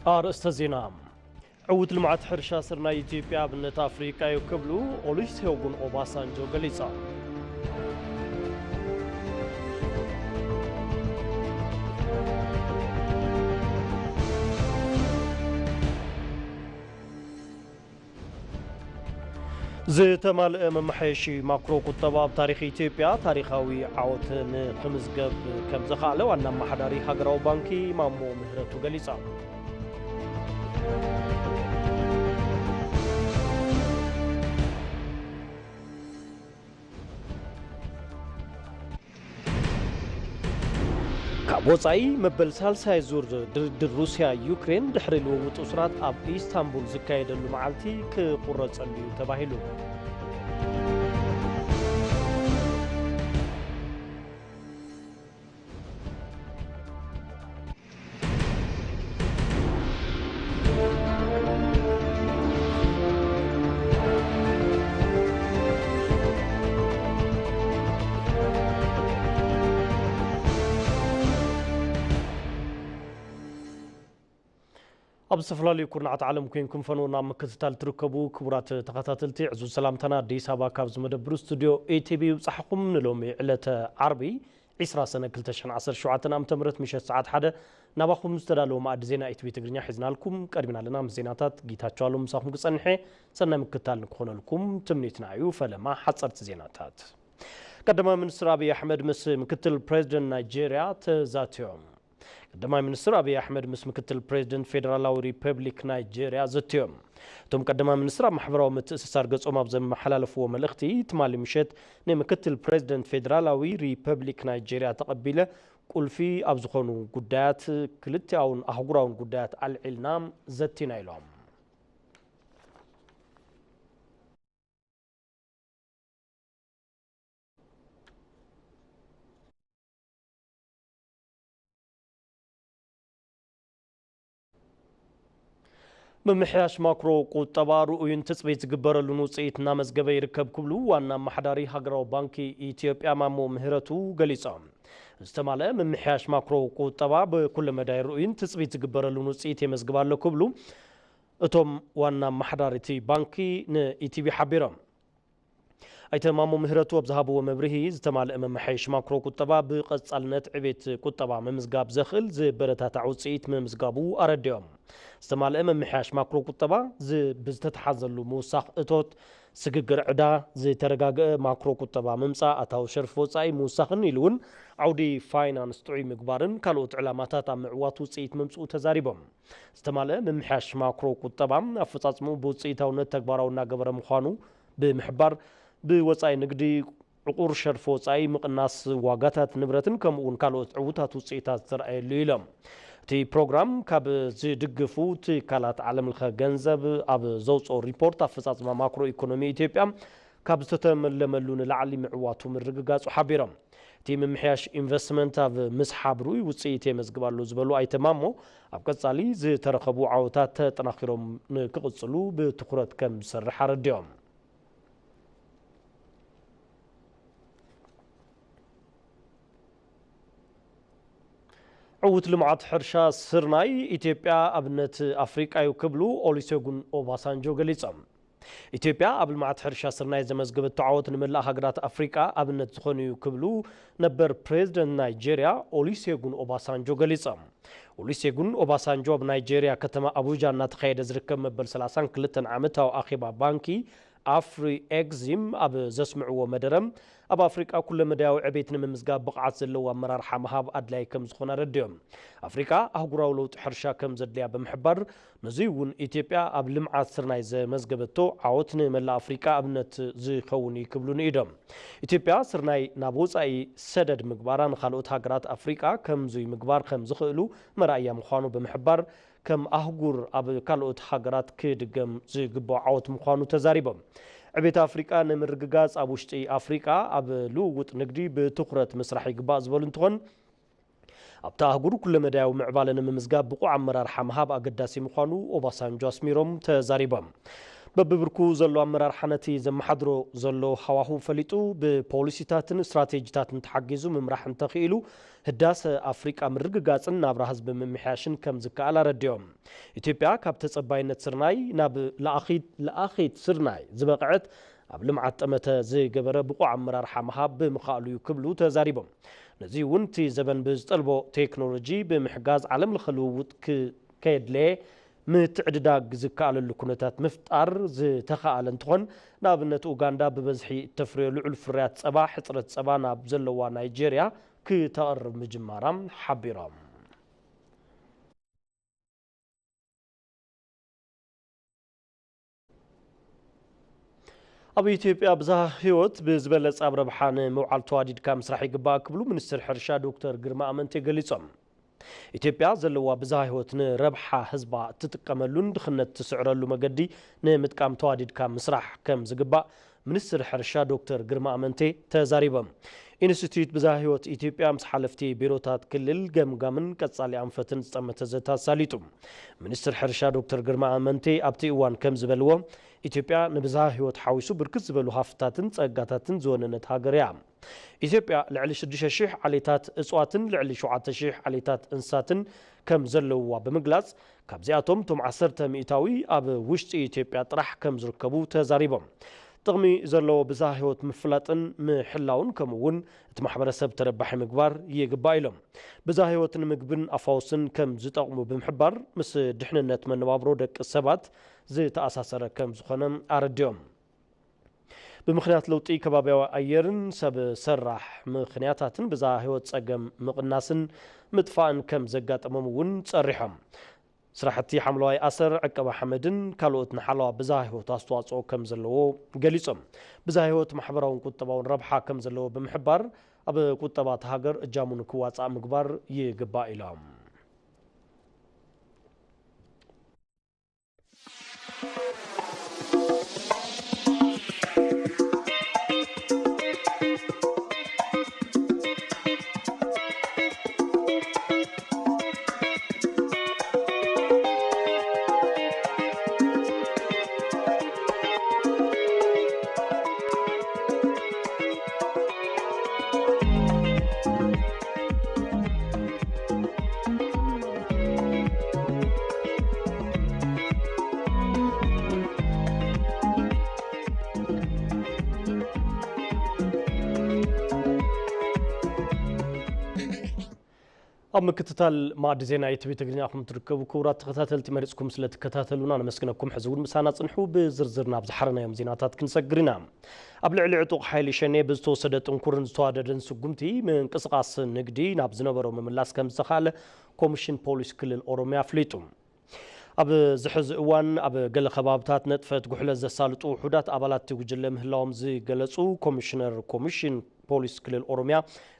ኣርእስተ ዜና። ዕዉት ልምዓት ሕርሻ ስርናይ ኢትዮጵያ ኣብነት ኣፍሪቃ እዩ ክብሉ ኦሉሴጉን ኦባሳንጆ ገሊጾም። ዝተማልአ መመሓየሺ ማክሮ ቁጠባ ኣብ ታሪኽ ኢትዮጵያ ታሪኻዊ ዓወት ንክምዝገብ ከም ዘኽኣለ ዋና ኣመሓዳሪ ሃገራዊ ባንኪ ማሞ ምህረቱ ገሊጾም። ካብ ወጻኢ መበል ሳልሳይ ዙር ድርድር ሩስያ ዩክሬን ድሕሪ ልውውጥ እሱራት ኣብ ኢስታንቡል ዝካየደሉ መዓልቲ ክቑረጸሉ እዩ ተባሂሉ። ኣብ ዝተፈላለዩ ኩርናዓት ዓለም ኮይንኩም ፈነውና ኣብ ምክትታል ትርከቡ ክቡራት ተኸታተልቲ፣ ዕዙዝ ሰላምታና ኣዲስ ኣበባ ካብ ዝመደብሩ ስቱድዮ ኢቲቪ ይብጻሕኹም። ንሎሚ ዕለተ ዓርቢ፣ ዒስራ ሰነ ክልተ ሽሕን ዓሰርተ ሸውዓተን ዓመተ ምህረት ምሸት ሰዓት ሓደ ናባኹም ዝተዳለወ መኣዲ ዜና ኢቲቪ ትግርኛ ሒዝናልኩም ቀሪብና ኣለና። ምስ ዜናታት ጌታቸው ኣሎም ምሳኹም ክጸንሕ እየ። ሰናይ ምክትታል ንክኾነልኩም ትምኒትና እዩ። ፈለማ ሓጸርቲ ዜናታት። ቀዳማይ ሚኒስትር ኣብይ ኣሕመድ ምስ ምክትል ፕሬዚደንት ናይጄርያ ተዛትዮም። ቀዳማይ ሚኒስትር ኣብይ ኣሕመድ ምስ ምክትል ፕሬዚደንት ፌደራላዊ ሪፐብሊክ ናይጄርያ ዘትዮም። እቶም ቀዳማይ ሚኒስትር ኣብ ማሕበራዊ ምትእስሳር ገጾም ኣብ ዘመሓላለፍዎ መልእኽቲ፣ ትማሊ ምሸት ንምክትል ፕሬዚደንት ፌደራላዊ ሪፐብሊክ ናይጄርያ ተቐቢለ ቁልፊ ኣብ ዝኾኑ ጉዳያት፣ ክልቲኣውን ኣህጉራውን ጉዳያት ኣልዒልና ዘቲና ኢሎም። ምምሕያሽ ማክሮ ቁጠባ ርኡይን ትጽቢት ዝግበረሉን ውጽኢት እናመዝገበ ይርከብ ክብሉ ዋና ኣመሓዳሪ ሃገራዊ ባንኪ ኢትዮጵያ ማሞ ምህረቱ ገሊጾም። ዝተማልአ ምምሕያሽ ማክሮ ቁጠባ ብኩለ መዳይ ርኡይን ትጽቢት ዝግበረሉን ውጽኢት የመዝግብ ኣሎ ክብሉ እቶም ዋና ኣመሓዳሪ እቲ ባንኪ ንኢቲቪ ሓቢሮም። ኣይተ ማሞ ምህረቱ ኣብ ዝሃብዎ መብርሂ፣ ዝተማልአ መመሓየሺ ማክሮ ቁጠባ ብቐጻልነት ዕቤት ቁጠባ ምምዝጋብ ዘኽእል ዝበረታታዕ ውጽኢት ምምዝጋቡ ኣረዲኦም። ዝተማልአ መመሓያሽ ማክሮ ቁጠባ ዝ-፣ ብዝተተሓዘሉ ምውሳኽ እቶት፣ ስግግር ዕዳ፣ ዝተረጋገአ ማክሮ ቁጠባ ምምጻእ፣ ኣታዊ ሸርፊ ወጻኢ ምውሳኽን ኢሉ እውን ዓውዲ ፋይናንስ ጥዑይ ምግባርን ካልኦት ዕላማታት ኣብ ምዕዋት ውጽኢት ምምጽኡ ተዛሪቦም። ዝተማልአ ምምሕያሽ ማክሮ ቁጠባ ኣፈጻጽምኡ ብውጽኢታውነት ተግባራዊ እናገበረ ምዃኑ ብምሕባር፣ ብወጻኢ ንግዲ፣ ዕቑር ሸርፊ ወጻኢ፣ ምቕናስ ዋጋታት ንብረትን ከምኡ እውን ካልኦት ዕዉታት ውጽኢታት ዝተረኣየሉ ኢሎም። እቲ ፕሮግራም ካብ ዝድግፉ ትካላት ዓለምለኸ ገንዘብ ኣብ ዘውፅኦ ሪፖርት ኣፈጻጽማ ማክሮ ኢኮኖሚ ኢትዮጵያ ካብ ዝተተመለመሉ ንላዕሊ ምዕዋቱ ምርግጋጹ ሓቢሮም። እቲ ምምሕያሽ ኢንቨስትመንት ኣብ ምስሓብ ርኡይ ውጽኢት የመዝግብ ኣሎ ዝበሉ ኣይተ ማሞ፣ ኣብ ቀጻሊ ዝተረኸቡ ዓወታት ተጠናኺሮም ንክቕጽሉ ብትኹረት ከም ዝሰርሕ ኣረዲኦም። ዕዉት ልምዓት ሕርሻ ስርናይ ኢትዮጵያ ኣብነት ኣፍሪቃ እዩ ክብሉ ኦሉሴጉን ኦባሳንጆ ገሊጾም። ኢትዮጵያ ኣብ ልምዓት ሕርሻ ስርናይ ዘመዝገበቶ ዓወት ንመላእ ሃገራት ኣፍሪቃ ኣብነት ዝኾነ እዩ ክብሉ ነበር ፕሬዚደንት ናይጄርያ ኦሉሴጉን ኦባሳንጆ ገሊጾም። ኦሉሴጉን ኦባሳንጆ ኣብ ናይጄርያ ከተማ ኣቡጃ እናተኻየደ ዝርከብ መበል ሰላሳን ክልተን ዓመታዊ ኣኼባ ባንኪ ኣፍሪ ኤግዚም ኣብ ዘስምዕዎ መደረ፣ ኣብ ኣፍሪቃ ኩለመዳያዊ ዕቤት ንምምዝጋብ ብቕዓት ዘለዎ ኣመራርሓ ምሃብ ኣድላዪ ከም ዝኾነ ኣረዲኦም። ኣፍሪቃ ኣህጉራዊ ለውጢ ሕርሻ ከም ዘድልያ ብምሕባር፣ ነዙይ እውን ኢትዮጵያ ኣብ ልምዓት ስርናይ ዘመዝገበቶ ዓወት ንመላእ ኣፍሪቃ ኣብነት ዝኸውን እዩ ክብሉ ንኢዶም። ኢትዮጵያ ስርናይ ናብ ወጻኢ ሰደድ ምግባራ ንኻልኦት ሃገራት ኣፍሪቃ ከምዙይ ምግባር ከም ዝኽእሉ መርኣያ ምዃኑ ብምሕባር፣ ከም ኣህጉር ኣብ ካልኦት ሃገራት ክድገም ዝግባኦ ዓወት ምዃኑ ተዛሪቦም። ዕቤት ኣፍሪቃ ንምርግጋጽ ኣብ ውሽጢ ኣፍሪቃ ኣብ ልውውጥ ንግዲ ብትኹረት ምስራሕ ይግባእ ዝበሉ እንትኾን፣ ኣብታ ኣህጉር ኩለመዳያዊ ምዕባለ ንምምዝጋብ ብቑዕ ኣመራርሓ ምሃብ ኣገዳሲ ምዃኑ ኦባሳንጆ ኣስሚሮም ተዛሪቦም። በብብርኩ ዘሎ ኣመራርሓ ነቲ ዘመሓድሮ ዘሎ ሃዋሁ ፈሊጡ ብፖሊሲታትን ስትራቴጂታትን ተሓጊዙ ምምራሕ እንተኽኢሉ ህዳሰ ኣፍሪቃ ምርግጋጽን ናብራ ህዝቢ ምምሕያሽን ከም ዝከኣል ኣረዲኦም። ኢትዮጵያ ካብ ተጸባይነት ስርናይ ናብ ለኣኺት ለኣኺት ስርናይ ዝበቕዐት ኣብ ልምዓት ጠመተ ዝገበረ ብቑዕ ኣመራርሓ ምሃብ ብምኽኣሉ እዩ ክብሉ ተዛሪቦም። ነዚ እውን እቲ ዘበን ብዝጠልቦ ቴክኖሎጂ ብምሕጋዝ ዓለም ለኸ ልውውጥ ክ- ከየድለየ ምትዕድዳግ ዝከኣለሉ ኩነታት ምፍጣር ዝተኸኣለ እንትኾን፣ ንኣብነት ኡጋንዳ ብበዝሒ እተፍርዮ ልዑል ፍርያት ጸባ ሕጽረት ጸባ ናብ ዘለዋ ናይጄርያ ክተቕርብ ምጅማራ ሓቢሮም። ኣብ ኢትዮጵያ ብዝሃ ህይወት ብዝበለጸ ኣብ ረብሓ ንምውዓል ተዋዲድካ ምስራሕ ይግባእ ክብሉ ሚኒስትር ሕርሻ ዶክተር ግርማ ኣመንቴ ገሊጾም። ኢትዮጵያ ዘለዋ ብዝሃ ህይወት ንረብሓ ህዝባ እትጥቀመሉን ድኽነት ትስዕረሉ መገዲ ንምጥቃም ተዋዲድካ ምስራሕ ከም ዝግባእ ሚኒስትር ሕርሻ ዶክተር ግርማ ኣመንቴ ተዛሪቦም። ኢንስቲትዩት ብዝሃ ህይወት ኢትዮጵያ ምስ ሓለፍቲ ቢሮታት ክልል ገምጋምን ቀጻሊ ኣንፈትን ዝጠመተ ዘተ ኣሳሊጡ። ሚኒስትር ሕርሻ ዶክተር ግርማ ኣመንቴ ኣብቲ እዋን ከም ዝበልዎ፣ ኢትዮጵያ ንብዝሃ ህይወት ሓዊሱ ብርክት ዝበሉ ሃፍትታትን ጸጋታትን ዝወነነት ሃገር እያ። ኢትዮጵያ ልዕሊ ሽዱሽተ ሺሕ ዓሌታት እጽዋትን ልዕሊ ሸውዓተ ሺሕ ዓሌታት እንስሳትን ከም ዘለውዋ ብምግላጽ፣ ካብዚኣቶም እቶም ዓሰርተ ሚእታዊ ኣብ ውሽጢ ኢትዮጵያ ጥራሕ ከም ዝርከቡ ተዛሪቦም። ጥቕሚ ዘለዎ ብዝሃ ህይወት ምፍላጥን ምሕላውን ከምኡ እውን እቲ ማሕበረሰብ ተረባሒ ምግባር ይግባእ ኢሎም። ብዝሃ ህይወት ንምግብን ኣፋውስን ከም ዝጠቕሙ ብምሕባር፣ ምስ ድሕንነት መነባብሮ ደቂ ሰባት ዝተኣሳሰረ ከም ዝኾነ ኣረዲኦም። ብምኽንያት ለውጢ ከባብያዊ ኣየርን ሰብ ሰራሕ ምኽንያታትን ብዝሃ ህይወት ጸገም ምቕናስን ምጥፋእን ከም ዘጋጠሞም እውን ጸሪሖም። ስራሕቲ ሓምለዋይ ኣሰር፣ ዕቀባ ሓመድን ካልኦት ንሓለዋ ብዝሃ ህይወት ኣስተዋጽኦ ከም ዘለዎ ገሊጾም። ብዝሃ ህይወት ማሕበራውን ቁጠባውን ረብሓ ከም ዘለዎ ብምሕባር፣ ኣብ ቁጠባ እታ ሃገር እጃሙ ንክዋጻእ ምግባር ይግባእ ኢሎም። ኣብ ምክትታል ማዕዲ ዜና ኢቲቪ ትግርኛ ኢኹም ትርከቡ። ክቡራት ተኸታተልቲ፣ መሪጽኩም ስለ ትከታተሉና ነመስግነኩም። ሕዚ እውን ምሳና ጽንሑ። ብዝርዝር ናብ ዝሓረናዮም ዜናታት ክንሰግር ኢና። ኣብ ልዕሊ ዕጡቕ ሓይሊ ሸኔ ብዝተወሰደ ጥንኩርን ዝተዋደደን ስጉምቲ፣ ምንቅስቓስ ንግዲ ናብ ዝነበሮ ምምላስ ከም ዝተኻእለ ኮሚሽን ፖሊስ ክልል ኦሮሚያ ኣፍሊጡ። ኣብዚ ሕዚ እዋን ኣብ ገለ ከባብታት ነጥፈት ጉሕለት ዘሳልጡ ውሑዳት ኣባላት እቲ ጉጅለ ምህላዎም ዝገለጹ ኮሚሽነር ኮሚሽን ፖሊስ ክልል ኦሮሚያ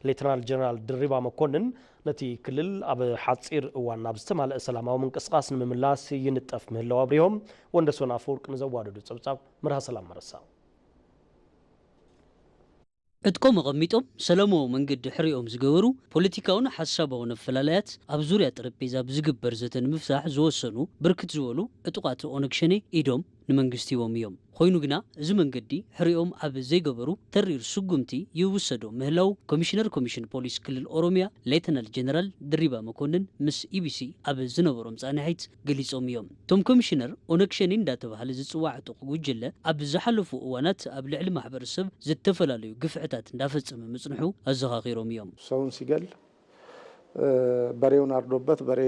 ሌተናል ጀነራል ድሪባ መኮንን፣ ነቲ ክልል ኣብ ሓጺር እዋን ናብ ዝተማልአ ሰላማዊ ምንቅስቓስ ንምምላስ ይንጠፍ ምህላው ኣብሪሆም። ወንደሶን ኣፈወርቅ ንዘዋደዱ ጸብጻብ ምርሃ ሰላም መረሳ። ዕጥቆም ኣቐሚጦም ሰላማዊ መንገዲ ሕሪኦም ዝገበሩ ፖለቲካውን ሓሳባውን ኣፈላላያት ኣብ ዙርያ ጠረጴዛ ብዝግበር ዘተ ንምፍታሕ ዝወሰኑ ብርክት ዝበሉ ዕጡቓት ኦነግ ሸኔ ኢዶም ንመንግስቲ ሂቦም እዮም። ኮይኑ ግና እዚ መንገዲ ሕሪኦም ኣብ ዘይገበሩ ተሪር ስጉምቲ ይውሰዶ ምህላው ኮሚሽነር ኮሚሽን ፖሊስ ክልል ኦሮሚያ ሌተናል ጀነራል ድሪባ መኮንን ምስ ኢቢሲ ኣብ ዝነበሮም ጻንሒት ገሊጾም እዮም። እቶም ኮሚሽነር ኦነግ ሸኔ እንዳተባህለ ዝጽዋዕ ዕጡቕ ጉጅለ ኣብ ዝሓለፉ እዋናት ኣብ ልዕሊ ማሕበረሰብ ዝተፈላለዩ ግፍዕታት እንዳፈጸመ ምጽንሑ ኣዘኻኺሮም እዮም። ሰውን ሲገል በሬውን አርዶበት በሬ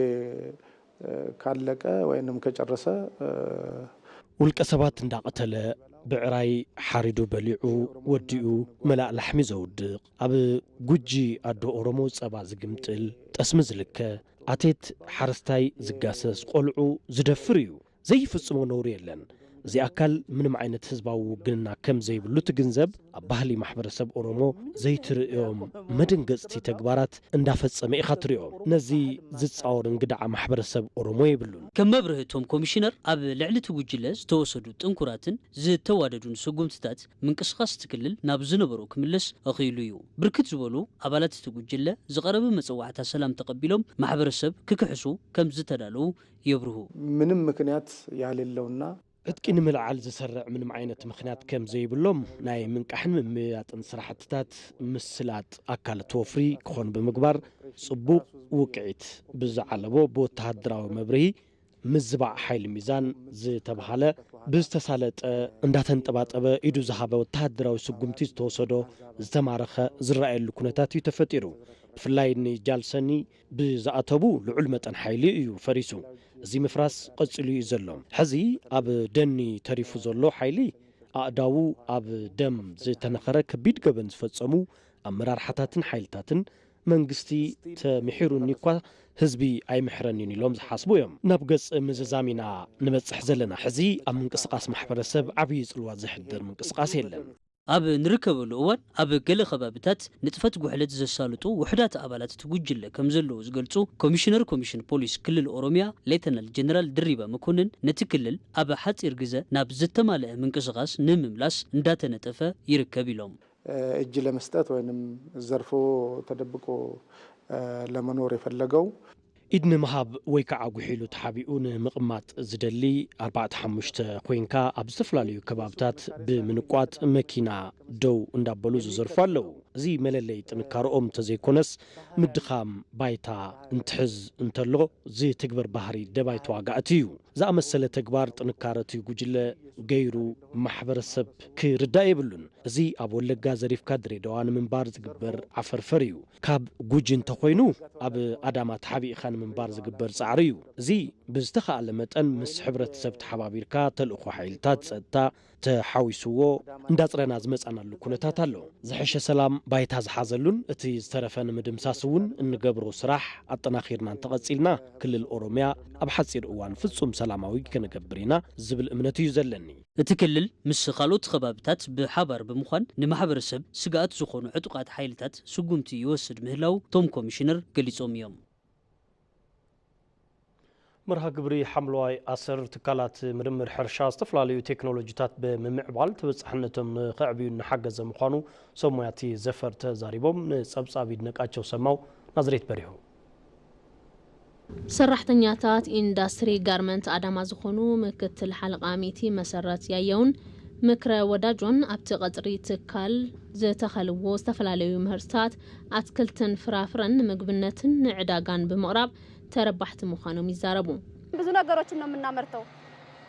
ካለቀ ወይንም ከጨረሰ ውልቀ ሰባት እንዳቐተለ ብዕራይ ሓሪዱ በሊዑ ወዲኡ መላእ ላሕሚ ዘውድቕ ኣብ ጉጂ ኣዶ ኦሮሞ ጸባ ዝግምጥል ጠስሚ ዝልከ ኣቴት ሓረስታይ ዝጋሰስ ቆልዑ ዝደፍር እዩ። ዘይፍጽሞ ነውሪ የለን። እዚ ኣካል ምንም ዓይነት ህዝባዊ ውግንና ከም ዘይብሉ ትግንዘብ። ኣብ ባህሊ ማሕበረሰብ ኦሮሞ ዘይትርእዮም መደንገጽቲ ተግባራት እንዳፈጸመ ኢኻ ትርእዮ። ነዚ ዝጻወር እንግድዓ ማሕበረሰብ ኦሮሞ የብሉን። ከም መብርሂ እቶም ኮሚሽነር ኣብ ልዕሊ እቲ ጉጅለ ዝተወሰዱ ጥንኩራትን ዝተዋደዱን ስጉምትታት ምንቅስቓስ እቲ ክልል ናብ ዝነበሮ ክምለስ ኣኽኢሉ እዩ። ብርክት ዝበሉ ኣባላት እቲ ጉጅለ ዝቐረበ መጸዋዕታ ሰላም ተቐቢሎም ማሕበረሰብ ክክሕሱ ከም ዝተዳለዉ የብርሁ። ምንም ምክንያት ያሌለውና ዕጥቂ ንምልዓል ዝሰርዕ ምንም ዓይነት ምኽንያት ከም ዘይብሎም ናይ ምንቃሕን ምምያጥን ስራሕትታት ምስላጥ ኣካለት ወፍሪ ክኾኑ ብምግባር ጽቡቕ ውቅዒት ብዝዓለቦ ብወተሃደራዊ መብርሂ ምዝባዕ ሓይሊ ሚዛን ዝተብሃለ ብዝተሳለጠ እንዳተንጠባጠበ ኢዱ ዝሃበ ወተሃደራዊ ስጉምቲ ዝተወሰዶ ዝተማረኸ ዝረኣየሉ ኩነታት እዩ ተፈጢሩ። ብፍላይ ንጃልሰኒ ብዝኣተቡ ልዑል መጠን ሓይሊ እዩ ፈሪሱ። እዚ ምፍራስ ቀጺሉ እዩ ዘሎ። ሕዚ ኣብ ደኒ ተሪፉ ዘሎ ሓይሊ ኣእዳዉ ኣብ ደም ዝተነኸረ ከቢድ ገበን ዝፈጸሙ ኣመራርሓታትን ሓይልታትን መንግስቲ ተምሒሩኒ እኳ ህዝቢ ኣይምሕረንን ኢሎም ዝሓስቡ እዮም። ናብ ገጽ ምዝዛም ኢና ንበጽሕ ዘለና። ሕዚ ኣብ ምንቅስቃስ ማሕበረሰብ ዓብዪ ጽልዋ ዘሕድር ምንቅስቃስ የለን። ኣብ ንርከበሉ እዋን ኣብ ገለ ከባብታት ንጥፈት ጉሕለት ዘሳልጡ ውሕዳት ኣባላት እቲ ጉጅለ ከም ዘለዉ ዝገልጹ ኮሚሽነር ኮሚሽን ፖሊስ ክልል ኦሮሚያ ሌተናል ጀነራል ድሪባ መኮንን፣ ነቲ ክልል ኣብ ሓጺር ግዘ ናብ ዝተማልአ ምንቅስቃስ ንምምላስ እንዳተነጠፈ ይርከብ ኢሎም። እጅ ለመስጠት ወይም ዘርፎ ተደብቆ ለመኖር የፈለገው ኢድ ንምሃብ ወይ ከዓ ጉሒሉ ተሓቢኡ ንምቕማጥ ዝደሊ ኣርባዕተ ሓሙሽተ ኮይንካ ኣብ ዝተፈላለዩ ከባብታት ብምንቋጥ መኪና ደው እንዳበሉ ዝዘርፉ ኣለዉ። እዚ መለለይ ጥንካረኦም እንተዘይኮነስ ምድኻም ባይታ እንትሕዝ እንተሎ ዝትግበር ባህሪ ደባይ ተዋጋእቲ እዩ። ዝኣመሰለ ተግባር ጥንካረ እቲ ጉጅለ ገይሩ ማሕበረሰብ ክርዳእ የብሉን። እዚ ኣብ ወለጋ ዘሪፍካ ድሬዳዋ ንምንባር ዝግበር ዓፈርፈር እዩ። ካብ ጉጂ እንተኾይኑ ኣብ ኣዳማ ተሓቢእኻ ንምንባር ዝግበር ጻዕሪ እዩ። እዚ ብዝተኻእለ መጠን ምስ ሕብረተሰብ ተሓባቢርካ ተልእኾ ሓይልታት ጸጥታ ተሓዊስዎ እንዳጽረና ዝመጻናሉ ኩነታት ኣሎ። ዝሐሸ ሰላም ባይታ ዝሓዘሉን እቲ ዝተረፈ ንምድምሳስ እውን እንገብሮ ስራሕ ኣጠናኺርና እንተቐጺልና ክልል ኦሮሚያ ኣብ ሓጺር እዋን ፍጹም ሰላማዊ ክንገብር ኢና ዝብል እምነት እዩ ዘለኒ። እቲ ክልል ምስ ካልኦት ከባብታት ብሓባር ብምዃን ንማሕበረሰብ ስግኣት ዝኾኑ ዕጡቓት ሓይልታት ስጉምቲ ይወስድ ምህላው እቶም ኮሚሽነር ገሊጾም እዮም። መርሃ ግብሪ ሓምለዋይ ኣሰር ትካላት ምርምር ሕርሻ ዝተፈላለዩ ቴክኖሎጂታት ብምምዕባል ተበፃሕነቶም ንኸዕብዩ እናሓገዘ ምዃኑ ሰብ ሞያ እቲ ዘፈር ተዛሪቦም። ንፀብፃብ ይድነቃቸው ሰማው ናዝሬት በሪሁ። ሰራሕተኛታት ኢንዳስትሪ ጋርመንት ኣዳማ ዝኾኑ ምክትል ሓለቓ ሚቲ መሰረት ያየውን ምክረ ወዳጆን ኣብቲ ቀፅሪ ትካል ዝተኸልዎ ዝተፈላለዩ ምህርትታት ኣትክልትን ፍራፍረን ንምግብነትን ንዕዳጋን ብምቕራብ ተረባሕቲ ምዃኖም ይዛረቡ። ብዙ ነገሮችን ነው የምናመርተው።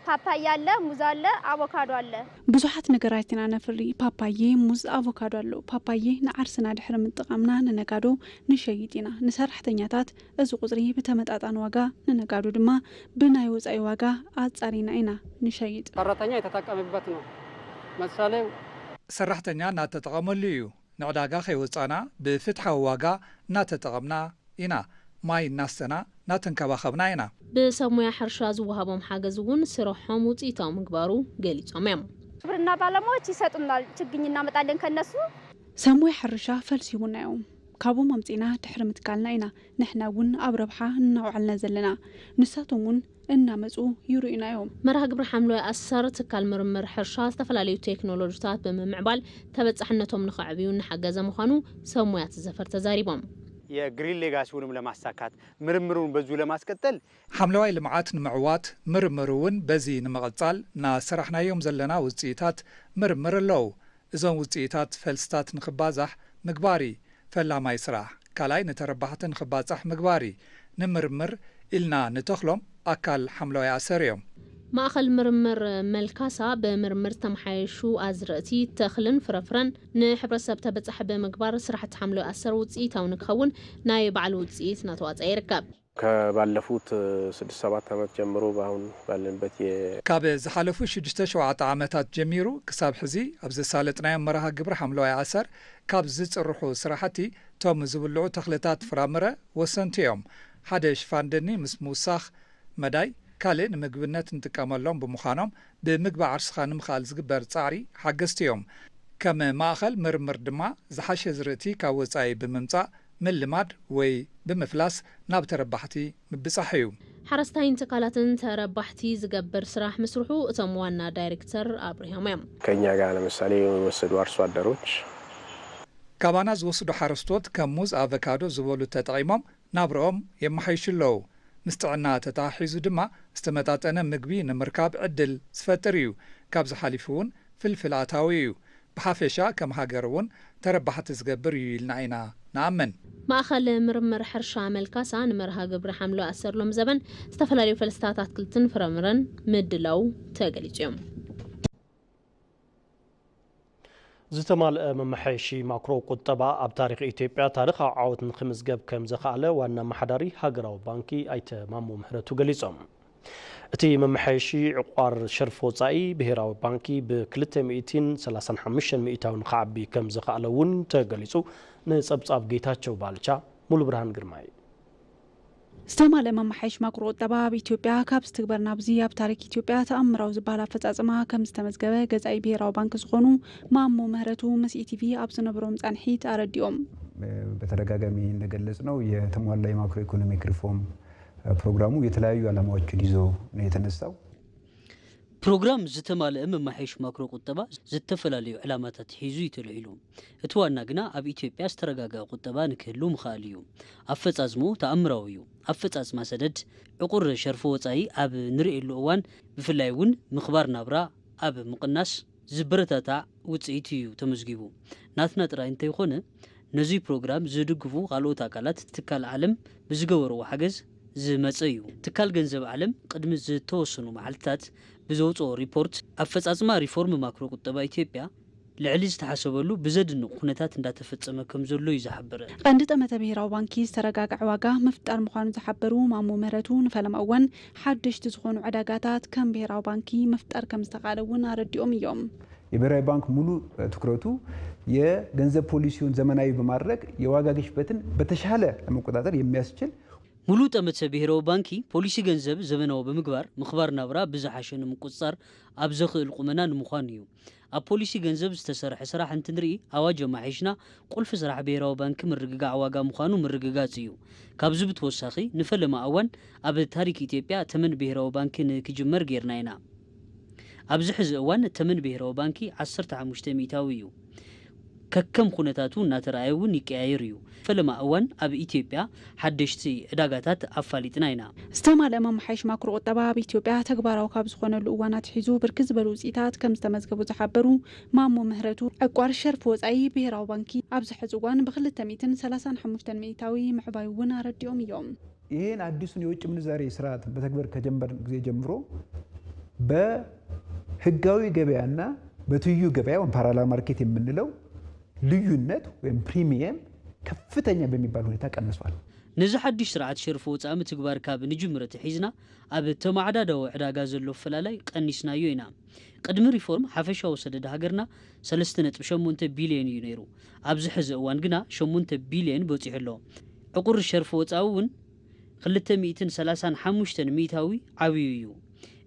ፓፓያ አለ፣ ሙዝ አለ፣ አቮካዶ አለ። ብዙሓት ነገራት ኢና ነፍሪ። ፓፓዬ፣ ሙዝ፣ ኣቮካዶ ኣሎ። ፓፓዬ ንዓርስና ድሕሪ ምጥቓምና ንነጋዶ ንሸይጥ ኢና። ንሰራሕተኛታት እዚ ቁፅሪ ብተመጣጣኒ ዋጋ፣ ንነጋዶ ድማ ብናይ ወፃኢ ዋጋ ኣፃሪና ኢና ንሸይጥ። ሰራተኛ የተጠቀመበት ነው። ምሳሌ ሰራሕተኛ እናተጠቐመሉ እዩ። ንዕዳጋ ከይወፃና ብፍትሓዊ ዋጋ እናተጠቐምና ኢና። ማይ እናስተና እናተንከባኸብና ኢና። ብሰብ ሞያ ሕርሻ ዝወሃቦም ሓገዝ እውን ስርሖም ውፅኢታዊ ምግባሩ ገሊፆም እዮም። ግብርና ባለሙያዎች ይሰጡናል። ችግኝ እናመጣለን ከነሱ። ሰብ ሞያ ሕርሻ ፈልሲ ሂቡና እዮም። ካብኦም ኣምፂእና ድሕሪ ምትካልና ኢና ንሕና እውን ኣብ ረብሓ እናውዓልና ዘለና። ንሳቶም እውን እናመፁ ይርእዩና እዮም። መርሃ ግብሪ ሓምለዋይ ኣሰር ትካል ምርምር ሕርሻ ዝተፈላለዩ ቴክኖሎጂታት ብምምዕባል ተበፃሕነቶም ንኸዕብዩ እናሓገዘ ምዃኑ ሰብ ሞያ እቲ ዘፈር ተዛሪቦም። የግሪን ሌጋሲውንም ለማሳካት ምርምሩን በዚሁ ለማስቀጠል ሓምለዋይ ልምዓት ንምዕዋት ምርምር እውን በዚ ንምቕፃል እናሰራሕናዮም ዘለና ውፅኢታት ምርምር ኣለዉ። እዞም ውፅኢታት ፈልስታት ንኽባዛሕ ምግባር እዩ ፈላማይ ስራሕ። ካልኣይ ንተረባሕቲ ንኽባፃሕ ምግባር እዩ። ንምርምር ኢልና ንተኽሎም ኣካል ሓምለዋይ ኣሰር እዮም። ማእኸል ምርምር መልካሳ ብምርምር ዝተመሓየሹ ኣዝርእቲ፣ ተኽልን ፍረፍረን ንሕብረተሰብ ተበፃሒ ብምግባር ስራሕቲ ሓምለዋይ ኣሰር ውፅኢታዊ ንክኸውን ናይ ባዕሉ ውፅኢት እናተዋፀአ ይርከብ። ከባለፉት ስድስት ሰባት ዓመት ጀምሮ በአሁን ባለንበት የ ካብ ዝሓለፉ ሽዱሽተ ሸውዓተ ዓመታት ጀሚሩ ክሳብ ሕዚ ኣብ ዘሳለጥናዮም መርሃ ግብሪ ሓምለዋይ ኣሰር ካብ ዝፅርሑ ስራሕቲ እቶም ዝብልዑ ተኽልታት ፍራምረ ወሰንቲ እዮም። ሓደ ሽፋን ደኒ ምስ ምውሳኽ መዳይ ካልእ ንምግብነት ንጥቀመሎም ብምዃኖም ብምግቢ ዓርስኻ ንምኽኣል ዝግበር ፃዕሪ ሓገዝቲ እዮም። ከም ማእኸል ምርምር ድማ ዝሓሸ ዝርእቲ ካብ ወፃኢ ብምምፃእ ምልማድ ወይ ብምፍላስ ናብ ተረባሕቲ ምብፃሕ እዩ። ሓረስታይን ትካላትን ተረባሕቲ ዝገብር ስራሕ ምስርሑ እቶም ዋና ዳይሬክተር ኣብሪሆም እዮም። ከኛ ጋር ለምሳሌ የወሰዱ አርሶ አደሮች ካባና ዝወስዱ ሓረስቶት ከም ሙዝ፣ ኣቨካዶ ዝበሉ ተጠቒሞም ናብርኦም የመሓይሹ ኣለዉ። ምስ ጥዕና ተተሓሒዙ ድማ ዝተመጣጠነ ምግቢ ንምርካብ ዕድል ዝፈጥር እዩ። ካብዚ ሓሊፉ እውን ፍልፍል ኣታዊ እዩ። ብሓፈሻ ከም ሃገር እውን ተረባሕቲ ዝገብር እዩ ኢልና ኢና ንኣምን። ማእኸል ምርምር ሕርሻ መልካሳ ንመርሃ ግብሪ ሓምሎ ኣሰርሎም ዘበን ዝተፈላለዩ ፈልስታት ኣትክልትን ፍረምረን ምድላው ተገሊጹ እዮም። ዝተማልአ መመሓየሺ ማክሮ ቁጠባ ኣብ ታሪኽ ኢትዮጵያ ታሪኻዊ ዓወት ንክምዝገብ ከም ዘኽኣለ ዋና ኣመሓዳሪ ሃገራዊ ባንኪ ኣይተ ማሞ ምህረቱ ገሊጾም። እቲ መመሓየሺ ዕቋር ሸርፊ ወጻኢ ብሄራዊ ባንኪ ብ ክልተ ሚእትን ሰላሳን ሓሙሽተን ሚእታዊ ንክዓቢ ከም ዘኽኣለ እውን ተገሊጹ። ንጸብጻብ ጌታቸው ባልቻ፣ ሙሉ ብርሃን ግርማይ። ዝተማልአ መመሓየሽ ማክሮ ቁጠባ ኣብ ኢትዮጵያ ካብ ዝትግበር ናብዚ ኣብ ታሪክ ኢትዮጵያ ተኣምራዊ ዝበሃል ኣፈፃፅማ ከም ዝተመዝገበ ገዛኢ ብሄራዊ ባንክ ዝኾኑ ማሞ ምህረቱ ምስ ኢቲቪ ኣብ ዝነበሮም ፃንሒት ኣረዲኦም። በተደጋጋሚ እንደገለጽ ነው የተሟላ የማክሮ ኢኮኖሚክ ሪፎርም ፕሮግራሙ የተለያዩ ዓላማዎችን ይዞ ነው የተነሳው። ፕሮግራም ዝተማልአ መማሓየሽ ማክሮ ቁጠባ ዝተፈላለዩ ዕላማታት ሒዙ እዩ ተልዒሉ። እቲ ዋና ግና ኣብ ኢትዮጵያ ዝተረጋገአ ቁጠባ ንክህሉ ምኽኣል እዩ። ኣፈጻጽምኡ ተኣምራዊ እዩ። ኣፈጻጽማ ሰደድ ዕቑር ሸርፊ ወጻኢ ኣብ ንርእየሉ እዋን ብፍላይ እውን ምኽባር ናብራ ኣብ ምቕናስ ዝበረታታዕ ውፅኢት እዩ ተመዝጊቡ። ናትና ጥራይ እንተይኮነ ነዚ ፕሮግራም ዝድግፉ ካልኦት ኣካላት ትካል ዓለም ብዝገበርዎ ሓገዝ ዝመፀ እዩ። ትካል ገንዘብ ዓለም ቅድሚ ዝተወሰኑ መዓልትታት ብዘውፅኦ ሪፖርት ኣፈፃፅማ ሪፎርም ማክሮ ቁጠባ ኢትዮጵያ ልዕሊ ዝተሓሰበሉ ብዘድንቕ ኩነታት እንዳተፈፀመ ከም ዘሎ እዩ ዝሓበረ። ቀንዲ ጠመተ ብሄራዊ ባንኪ ዝተረጋግዐ ዋጋ ምፍጣር ምዃኑ ዝሓበሩ ማሞ ምህረቱ ንፈለማ እዋን ሓደሽቲ ዝኾኑ ዕዳጋታት ከም ብሄራዊ ባንኪ ምፍጣር ከም ዝተኻለ እውን ኣረዲኦም እዮም። የብሔራዊ ባንክ ሙሉ ትኩረቱ የገንዘብ ፖሊሲውን ዘመናዊ በማድረግ የዋጋ ግሽበትን በተሻለ ለመቆጣጠር የሚያስችል ሙሉ ጠመተ ብሄራዊ ባንኪ ፖሊሲ ገንዘብ ዘመናዊ ብምግባር ምኽባር ናብራ ብዝሓሸ ንምቁፅፃር ኣብ ዘኽእል ቁመና ንምዃን እዩ። ኣብ ፖሊሲ ገንዘብ ዝተሰርሐ ስራሕ እንትንርኢ ኣዋጅ ኣማሒሽና ቁልፊ ስራሕ ብሄራዊ ባንኪ ምርግጋዕ ዋጋ ምዃኑ ምርግጋፅ እዩ። ካብዚ ብተወሳኺ ንፈለማ እዋን ኣብ ታሪክ ኢትዮጵያ ተመን ብሄራዊ ባንኪ ንክጅመር ጌርና ኢና። ኣብዚ ሕዚ እዋን ተመን ብሄራዊ ባንኪ ዓሰርተ ሓሙሽተ ሚእታዊ እዩ። ከከም ኩነታቱ እናተረኣየ እውን ይቀያየር እዩ። ፈለማ እዋን ኣብ ኢትዮጵያ ሓደሽቲ ዕዳጋታት ኣፋሊጥና ኢና። ዝተማልአ መመሓየሽ ማክሮ ቁጠባ ኣብ ኢትዮጵያ ተግባራዊ ካብ ዝኾነሉ እዋን ኣትሒዙ ብርክት ዝበሉ ውፅኢታት ከም ዝተመዝገቡ ዝሓበሩ ማሞ ምህረቱ፣ ዕቋር ሸርፊ ወፃኢ ብሄራዊ ባንኪ ኣብዚ ሕዚ እዋን ብክልተ ሚእትን ሰላሳን ሓሙሽተን ሚእታዊ ምዕባዩ እውን ኣረዲኦም እዮም። ይህን አዲሱን የውጭ ምንዛሬ ስርዓት በተግበር ከጀመር ጊዜ ጀምሮ በህጋዊ ገበያና በትዩ ገበያ ወይም ፓራላል ማርኬት የምንለው ልዩነት ወይም ፕሪሚየም ከፍተኛ በሚባል ሁኔታ ቀንሷል። ነዚ ሓድሽ ስርዓት ሸርፊ ወፃኢ ምትግባር ካብ ንጅምር ኣትሒዝና ኣብ ተመዓዳዳዊ ዕዳጋ ዘሎ ኣፈላላይ ቀኒስናዮ ኢና። ቅድሚ ሪፎርም ሓፈሻዊ ሰደድ ሃገርና ሰለስተ ነጥቢ ሸሞንተ ቢልዮን እዩ ነይሩ። ኣብዚ ሕዚ እዋን ግና ሸሞንተ ቢልዮን በፂሑ ኣሎ። ዕቑር ሸርፊ ወፃኢ እውን ክልተ ሚእትን ሰላሳን ሓሙሽተን ሚእታዊ ዓብዩ እዩ።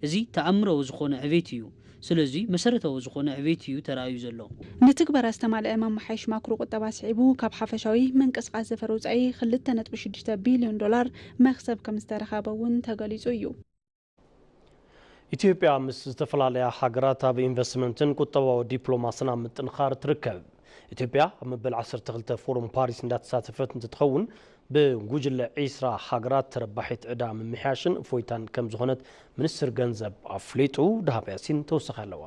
እዚ ተኣምራዊ ዝኾነ ዕቤት እዩ። ስለዚ መሰረታዊ ዝኾነ ዕቤት እዩ ተራእዩ ዘሎ። ንትግበራ ዝተማልአ መመሓየሽ ማክሮ ቁጠባ ስዒቡ ካብ ሓፈሻዊ ምንቅስቃስ ዘፈር ወፃኢ ክልተ ነጥቢ ሽዱሽተ ቢልዮን ዶላር መክሰብ ከም ዝተረኸበ እውን ተገሊፁ እዩ። ኢትዮጵያ ምስ ዝተፈላለያ ሃገራት ኣብ ኢንቨስትመንትን ቁጠባዊ ዲፕሎማስን ኣብ ምጥንኻር ትርከብ። ኢትዮጵያ ኣብ መበል ዓሰርተ ክልተ ፎረም ፓሪስ እንዳተሳተፈት እንትትኸውን ብጉጅለ ዒስራ ሃገራት ተረባሒት ዕዳ ምምሕያሽን እፎይታን ከም ዝኾነት ሚኒስትር ገንዘብ ኣፍሊጡ። ደሃብ ያሲን ተወሳኺ ኣለዋ።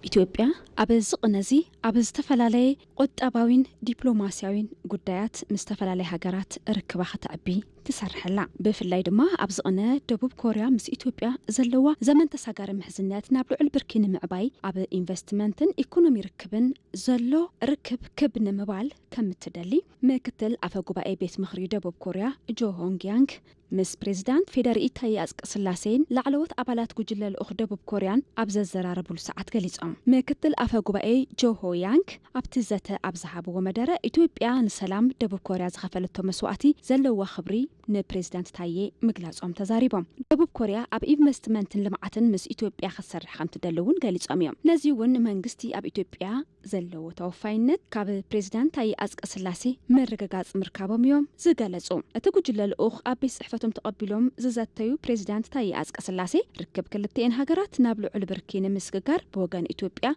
ኢትዮጵያ ኣብ እዚ ቅነ እዚ ኣብ ዝተፈላለየ ቁጠባዊን ዲፕሎማስያዊን ጉዳያት ምስ ዝተፈላለያ ሃገራት ርክባ ክተዕቢ ትሰርሕ ኣላ። ብፍላይ ድማ ኣብዚ ቅነ ደቡብ ኮርያ ምስ ኢትዮጵያ ዘለዋ ዘመን ተሳጋሪ ምሕዝነት ናብ ልዑል ብርኪ ንምዕባይ ኣብ ኢንቨስትመንትን ኢኮኖሚ ርክብን ዘሎ ርክብ ክብ ንምባል ከም እትደሊ ምክትል ኣፈ ጉባኤ ቤት ምኽሪ ደቡብ ኮርያ ጆ ሆንግ ያንግ ምስ ፕሬዚዳንት ፌደሪኢ ታዬ ኣጽቀስላሴን ላዕለዎት ኣባላት ጉጅለ ልኡኽ ደቡብ ኮርያን ኣብ ዘዘራረብሉ ሰዓት ገሊጾም። ምክትል ኣፈ ጉባኤ ጆ ሆ ያንግ ኣብቲ ዘተ ኣብ ዝሃብዎ መደረ፣ ኢትዮጵያ ንሰላም ደቡብ ኮርያ ዝኸፈለቶ መስዋእቲ ዘለዋ ክብሪ ንፕሬዚዳንት ታዬ ምግላጾም ተዛሪቦም። ደቡብ ኮርያ ኣብ ኢንቨስትመንትን ልምዓትን ምስ ኢትዮጵያ ክትሰርሕ ከም ትደሊ እውን ገሊጾም እዮም። ነዚ እውን መንግስቲ ኣብ ኢትዮጵያ ዘለዎ ተወፋይነት ካብ ፕሬዚዳንት ታዬ ኣጽቀስላሴ ምርግጋጽ ምርካቦም እዮም ዝገለጹ። እቲ ጉጅለ ልኡኽ ኣብ ቤት ጽሕፈቶም ተቐቢሎም ዝዘተዩ ፕሬዚዳንት ታዬ ኣጽቀስላሴ፣ ርክብ ክልቲኤን ሃገራት ናብ ልዑል ብርኪ ንምስግጋር ብወገን ኢትዮጵያ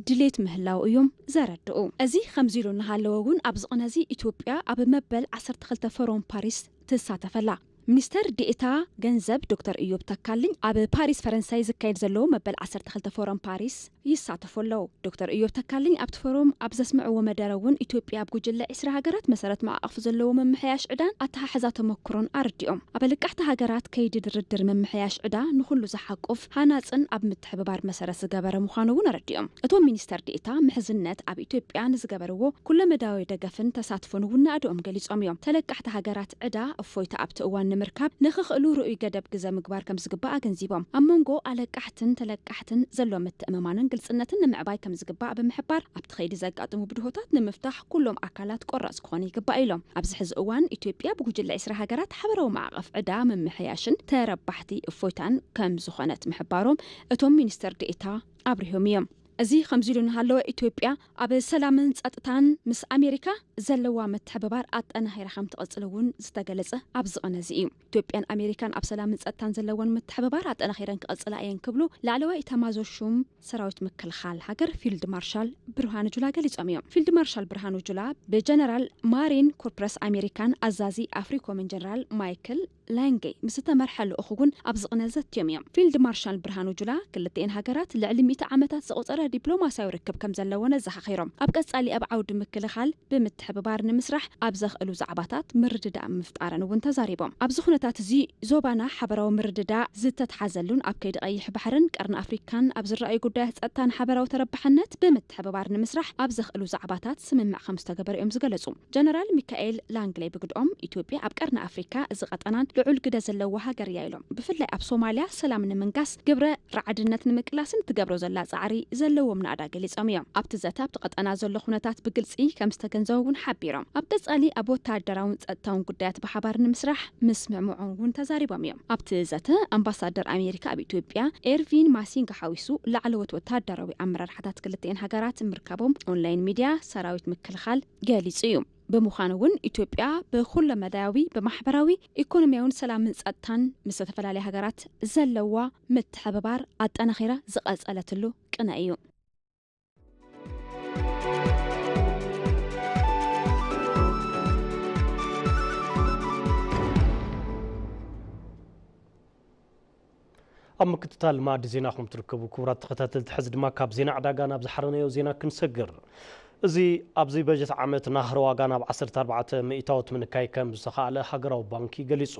ድሌት ምህላው እዮም ዘረድኡ። እዚ ከምዚ ኢሉ እናሃለወ እውን ኣብዚ ቅነ እዚ ኢትዮጵያ ኣብ መበል ዓሰርተ ክልተ ፎረም ፓሪስ ትሳተፍ ኣላ። ሚኒስተር ዴኤታ ገንዘብ ዶክተር እዮብ ተካልኝ ኣብ ፓሪስ ፈረንሳይ ዝካየድ ዘሎ መበል ዓሰርተ ክልተ ፎረም ፓሪስ ይሳተፉ ኣለዉ። ዶክተር እዮብ ተካልኝ ኣብቲ ፎረም ኣብ ዘስምዕዎ መደረ እውን ኢትዮጵያ ኣብ ጉጅለ ዕስራ ሃገራት መሰረት ማዕቐፍ ዘለዎ ምምሕያሽ ዕዳን ኣተሓሕዛ ተመክሮን ኣረዲኦም። ኣብ ኣለቃሕቲ ሃገራት ከይዲ ድርድር ምምሕያሽ ዕዳ ንኹሉ ዝሓቁፍ ሃናጽን ኣብ ምትሕብባር መሰረት ዝገበረ ምዃኑ እውን ኣረዲኦም። እቶም ሚኒስተር ዴኤታ ምሕዝነት ኣብ ኢትዮጵያ ንዝገበርዎ ኩለመዳያዊ ደገፍን ተሳትፎን እውን ናእድኦም ገሊጾም እዮም። ተለቃሕቲ ሃገራት ዕዳ እፎይታ ኣብቲ እዋን ንምርካብ ንኽኽእሉ ርኡይ ገደብ ግዘ ምግባር ከም ዝግባእ ኣገንዚቦም። ኣብ መንጎ ኣለቃሕትን ተለቃሕትን ዘሎ ምትእምማንን ግልጽነትን ንምዕባይ ከም ዝግባእ ብምሕባር ኣብቲ ከይዲ ዘጋጥሙ ብድሆታት ንምፍታሕ ኩሎም ኣካላት ቆራጽ ክኾኑ ይግባእ ኢሎም። ኣብዚ ሕዚ እዋን ኢትዮጵያ ብጉጅለ ዕስራ ሃገራት ሓበራዊ ማዕቐፍ ዕዳ ምምሕያሽን ተረባሕቲ እፎይታን ከም ዝኾነት ምሕባሮም እቶም ሚኒስተር ዴኤታ ኣብሪሆም እዮም። እዚ ከምዚ ኢሉ እናሃለወ ኢትዮጵያ ኣብ ሰላምን ጸጥታን ምስ ኣሜሪካ ዘለዋ ምትሕብባር ኣጠናኺራ ከም ትቕጽል እውን ዝተገለጸ ኣብዚ ቅነ እዚ እዩ። ኢትዮጵያን ኣሜሪካን ኣብ ሰላምን ጸጥታን ዘለወን ምትሕብባር ኣጠናኺረን ክቕጽላ እየን ክብሉ ላዕለዋይ ኢታማዞር ሹም ሰራዊት ምክልኻል ሃገር ፊልድ ማርሻል ብርሃኑ ጁላ ገሊጾም እዮም። ፊልድ ማርሻል ብርሃኑ ጁላ ብጀነራል ማሪን ኮርፕረስ ኣሜሪካን ኣዛዚ ኣፍሪኮምን ጀነራል ማይክል ላንጌ ምስ ዝተመርሐ ልኡኽ እውን ኣብዚ ቅነ ዘትዮም እዮም። ፊልድ ማርሻል ብርሃኑ ጁላ ክልቲኤን ሃገራት ልዕሊ ሚእቲ ዓመታት ዘቑጸረ ዲፕሎማስያዊ ርክብ ከም ዘለወን ኣዘኻኺሮም። ኣብ ቀጻሊ ኣብ ዓውዲ ምክልኻል ብምትሕብባር ንምስራሕ ኣብ ዘኽእሉ ዛዕባታት ምርድዳእ ምፍጣረን እውን ተዛሪቦም። ኣብዚ ኩነታት እዚ ዞባና ሓበራዊ ምርድዳእ ዝተትሓዘሉን ኣብ ከይዲ ቀይሕ ባሕርን ቀርኒ ኣፍሪካን ኣብ ዝረኣዩ ጉዳያት ጸጥታን ሓበራዊ ተረባሕነት ብምትሕብባር ንምስራሕ ኣብ ዘኽእሉ ዛዕባታት ስምምዕ ከም ዝተገበረ እዮም ዝገለጹ። ጀነራል ሚካኤል ላንግሌ ብግድኦም ኢትዮጵያ ኣብ ቀርኒ ኣፍሪካ እዚ ቀጠናን ልዑል ግደ ዘለዋ ሃገር እያ ኢሎም። ብፍላይ ኣብ ሶማልያ ሰላም ንምንጋስ ግብረ ራዕድነት ንምቅላስን ትገብሮ ዘላ ጻዕሪ ዘለዎም ናእዳ ገሊጾም እዮም። ኣብቲ ዘተ ኣብቲ ቀጠና ዘሎ ኩነታት ብግልጺ ከም ዝተገንዘቡ እውን ሓቢሮም። ኣብ ቀጻሊ ኣብ ወተሃደራውን ጸጥታውን ጉዳያት ብሓባር ንምስራሕ ምስምዕምዖም እውን ተዛሪቦም እዮም። ኣብቲ ዘተ ኣምባሳደር ኣሜሪካ ኣብ ኢትዮጵያ ኤርቪን ማሲንጋ ሓዊሱ ላዕለዎት ወተሃደራዊ ኣመራርሓታት ክልቲኤን ሃገራት ምርካቦም ኦንላይን ሚድያ ሰራዊት ምክልኻል ገሊጹ እዩ። ብምዃኑ እውን ኢትዮጵያ ብኩለመዳያዊ ብማሕበራዊ ኢኮኖሚያውን ሰላምን ጸጥታን ምስ ዝተፈላለያ ሃገራት ዘለዋ ምትሕብባር ኣጠናኺራ ዝቐጸለትሉ ቅነ እዩ። ኣብ ምክትታል ማዕዲ ዜናኹም ትርከቡ ክቡራት ተኸታተልቲ፣ ሕዚ ድማ ካብ ዜና ዕዳጋ ናብ ዝሓረናዮ ዜና ክንሰግር። እዚ ኣብዚ በጀት ዓመት ናህሪ ዋጋ ናብ ዓሰርተ ኣርባዕተ ሚእታዎት ምንካይ ከም ዝተኻእለ ሃገራዊ ባንኪ ገሊጹ።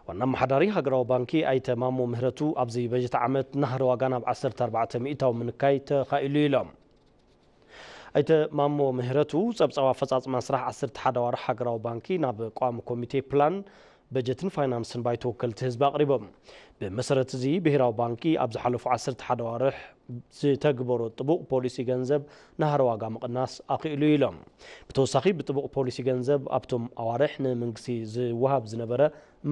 ዋና ኣመሓዳሪ ሃገራዊ ባንኪ ኣይተ ማሞ ምህረቱ ኣብዚ በጀት ዓመት ናህሪ ዋጋ ናብ ዓሰርተ ኣርባዕተ ሚእታዊ ምንካይ ተኻኢሉ ኢሎም። ኣይተ ማሞ ምህረቱ ጸብጻብ ኣፈጻጽማ ስራሕ ዓሰርተ ሓደ ኣዋርሕ ሃገራዊ ባንኪ ናብ ቋሚ ኮሚቴ ፕላን በጀትን ፋይናንስን ባይቶ ወከልቲ ህዝቢ ኣቕሪቦም። ብመሰረት እዚ ብሄራዊ ባንኪ ኣብ ዝሓለፉ ዓሰርተ ሓደ ኣዋርሕ ዝተግበሮ ጥቡቕ ፖሊሲ ገንዘብ ናህሪ ዋጋ ምቕናስ ኣኽኢሉ ኢሎም። ብተወሳኺ ብጥቡቕ ፖሊሲ ገንዘብ ኣብቶም ኣዋርሕ ንመንግስቲ ዝወሃብ ዝነበረ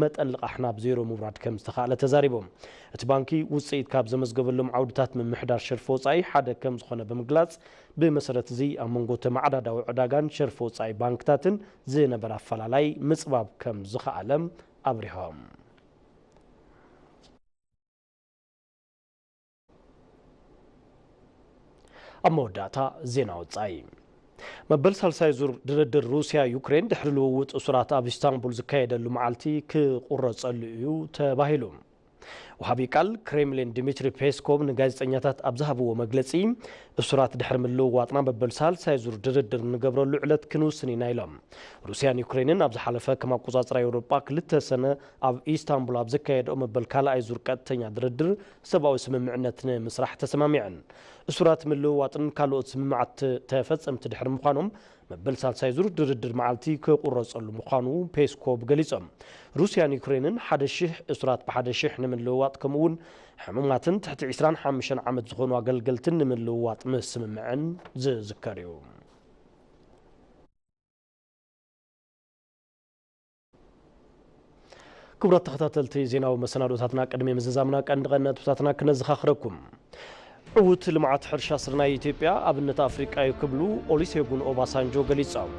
መጠን ልቓሕ ናብ ዜሮ ምውራድ ከም ዝተኻእለ ተዛሪቦም። እቲ ባንኪ ውፅኢት ካብ ዘመዝገበሎም ዓውድታት ምምሕዳር ሸርፊ ወፃኢ ሓደ ከም ዝኾነ ብምግላፅ፣ ብመሰረት እዚ ኣብ መንጎ ተመዓዳዳዊ ዕዳጋን ሸርፊ ወፃኢ ባንክታትን ዝነበረ ኣፈላላይ ምፅባብ ከም ዝኸኣለ ኣብሪሆም። ኣብ መወዳእታ ዜና ወጻኢ። መበል ሳልሳይ ዙር ድርድር ሩስያ ዩክሬን ድሕሪ ልውውጥ እሱራት ኣብ ኢስታንቡል ዝካየደሉ መዓልቲ ክቑረጸሉ እዩ ተባሂሉ። ወሃቢ ቃል ክሬምሊን ድሚትሪ ፔስኮቭ ንጋዜጠኛታት ኣብ ዝሃብዎ መግለጺ፣ እሱራት ድሕሪ ምልውዋጥና መበል ሳልሳይ ዙር ድርድር ንገብረሉ ዕለት ክንውስን ኢና ኢሎም። ሩስያን ዩክሬንን ኣብ ዝሓለፈ ከም ኣቆጻጽራ ኤውሮጳ ክልተ ሰነ ኣብ ኢስታንቡል ኣብ ዘካየደኦ መበል ካልኣይ ዙር ቀጥተኛ ድርድር ሰብኣዊ ስምምዕነት ንምስራሕ ተሰማሚዐን። እሱራት ምልውዋጥን ካልኦት ስምምዓት ተፈጸምቲ ድሕሪ ምዃኖም፣ መበል ሳልሳይ ዙር ድርድር መዓልቲ ክቑረጸሉ ምዃኑ ፔስኮቭ ገሊጾም። ሩስያን ዩክሬንን ሓደ ሺሕ እሱራት ብሓደ ሺሕ ንምልውዋጥ፣ ከምኡ'ውን ሕሙማትን ትሕቲ ዕስራን ሓሙሽተን ዓመት ዝኾኑ ኣገልገልትን ንምልውዋጥ ምስምምዐን ዝዝከር እዩ። ክቡራት ተኸታተልቲ ዜናዊ መሰናዶታትና፣ ቅድሚ ምዝዛምና ቀንዲ ቀንዲ ነጥብታትና ክነዘኻኽረኩም። ዕዉት ልምዓት ሕርሻ ስርናይ ኢትዮጵያ ኣብነት ኣፍሪቃ እዩ ክብሉ ኦሊሴጉን ኦባሳንጆ ገሊጾም።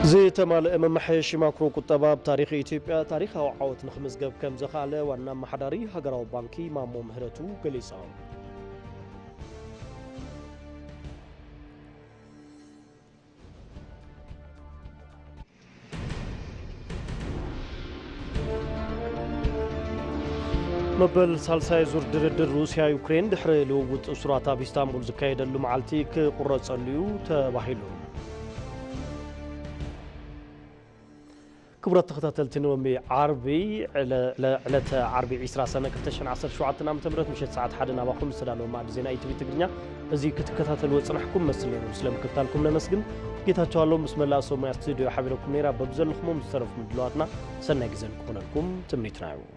ዝተማልአ መመሓየሺ ማክሮ ቁጠባ ኣብ ታሪኽ ኢትዮጵያ ታሪኻዊ ዓወት ንኽምዝገብ ከም ዘኽኣለ ዋና ኣመሓዳሪ ሃገራዊ ባንኪ ማሞ ምህረቱ ገሊጾም። መበል ሳልሳይ ዙር ድርድር ሩስያ ዩክሬን ድሕሪ ልውውጥ እሱራት ኣብ ኢስታንቡል ዝካየደሉ መዓልቲ ክቑረጸሉ እዩ ተባሂሉ። ክቡራት ተኸታተልቲ፣ ንሎሚ ዓርቢ ዕለ- ዕለ- ዕለተ ዓርቢ ዕስራ ሰነ ክልተ ሽሕን ዓሰርተ ሸውዓተን ዓመተ ምህረት ምሸት ሰዓት ሓደ ናባኹም ዝተዳለወ ማዕዲ ዜና ኢቲቪ ትግርኛ እዚ ክትከታተልዎ ጽናሕኩም መስል ነይሩ። ስለ ምክትታልኩም ነመስግን። ጌታቸው ኣለው ምስ መላእ ሰብ ሞያ ስቱዲዮ ሓቢረኩም ነይራ። በብዘለኹሞም ዝተረፉ ምድላዋትና ሰናይ ግዜ ንክኾነልኩም ትምኒትና እዩ።